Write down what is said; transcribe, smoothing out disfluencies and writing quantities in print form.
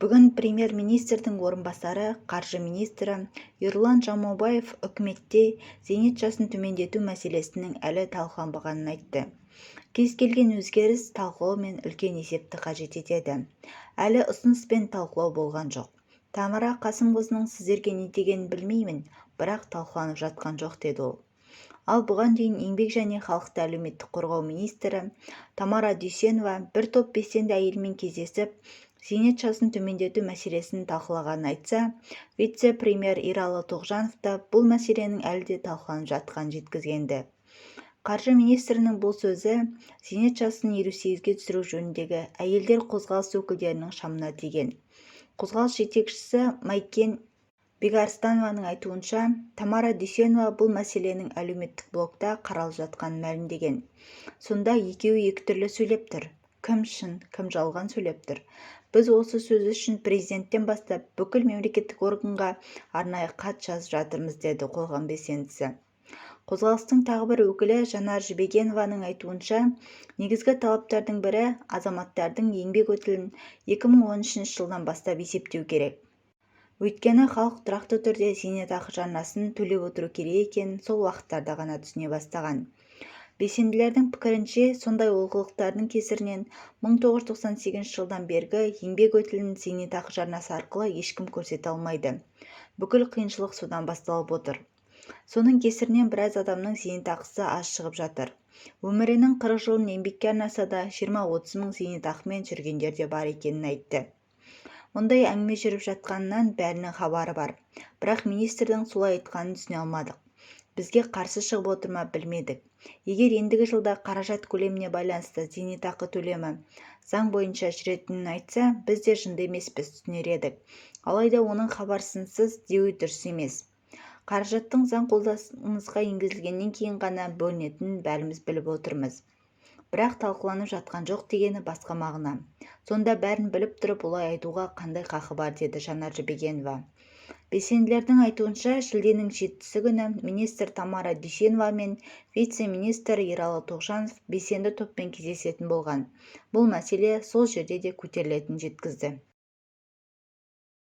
Бүгін премьер-министрдің орынбасары, қаржы министрі Ерұлан Жамаубаев үкіметте зейнет жасын төмендету мәселесінің әлі талқыланбағанын айтты. Кез келген өзгеріс талқылау мен үлкен есепті қажет етеді. Әлі ұсыныс пен талқылау болған жоқ. Тамара Қасымқызының сіздерге не дегенін білмеймін, бірақ талқыланып жатқан жоқ, деді ол. Ал бұған дейін Еңбек және халықты әлеуметтік қорғау министрі Тамара Дүйсенова бір топ белсенді әйелмен кездесіп, зейнет жасын төмендету мәселесін талқылағанын айтса, вице-премьер Ералы Тоғжанов та бұл мәселенің әлі де талқыланып жатқанын жеткізген-ді. Қаржы министрінің бұл сөзі зейнет жасын 58-ге түсіру жөніндегі әйелдер қозғалысы өкілдерінің шамына тиген. Қозғалыс жетекшісі Майкен Бекарыстанованың айтуынша, Тамара Дүйсенова бұл мәселенің әлеуметтік блокта қаралып жатқанын мәлімдеген. Сонда екеуі екі түрлі сөйлеп тұр. Кім шын, кім жалған сөйлеп тұр? Біз осы сөзі үшін президенттен бастап бүкіл мемлекеттік органға арнайы хат жазып жатырмыз, деді қоғам белсендісі. Қозғалыстың тағы бір өкілі Жанар Жібегенованың айтуынша, негізгі талаптардың бірі азаматтардың еңбек өтілін 2013 жылдан бастап есептеу керек. Өйткені халық тұрақты түрде зейнетақы жарнасын төлеп отыру керек екенін сол уақыттарда ғана түсіне бастаған. Белсенділердің пікірінше, сондай олқылықтардың кесірінен 1998 жылдан бергі еңбек өтілін зейнетақы жарнасы арқылы ешкім көрсете алмайды. Бүкіл қиыншылық содан басталып отыр. Соның кесірінен біраз адамның зейнетақысы аз шығып жатыр. Өмірінің 40 жылын еңбекке арнаса да 20-30 мың зейнетақымен жүргендер де бар екенін айтты. Мұндай әңгіме жүріп жатқанынан бәрінің хабары бар. Бірақ министрдің солай айтқанын түсіне алмадық. Бізге қарсы шығып отыр ма, білмедік. Егер ендігі жылда қаражат көлеміне байланысты зейнетақы төлемі заң бойынша жүретінін айтса, біз де жынды емеспіз, түсінер едік. Алайда оның хабарсыз деуі дұрыс емес. Қаражаттың заң қолданысқа енгізілгеннен кейін ғана бөлінетінін бәріміз біліп отырмыз. Бірақ талқыланып жатқан жоқ дегені басқа мағына. Сонда бәрін біліп тұрып олай айтуға қандай қақы бар, деді Жанар Жібегенова. Белсенділердің айтуынша, шілденің 7-сі күні министр Тамара Дүйсенова мен вице-министр Ералы Тоғжанов белсенді топпен кездесетін болған. Бұл мәселе сол жерде де көтерілетінін жеткізді.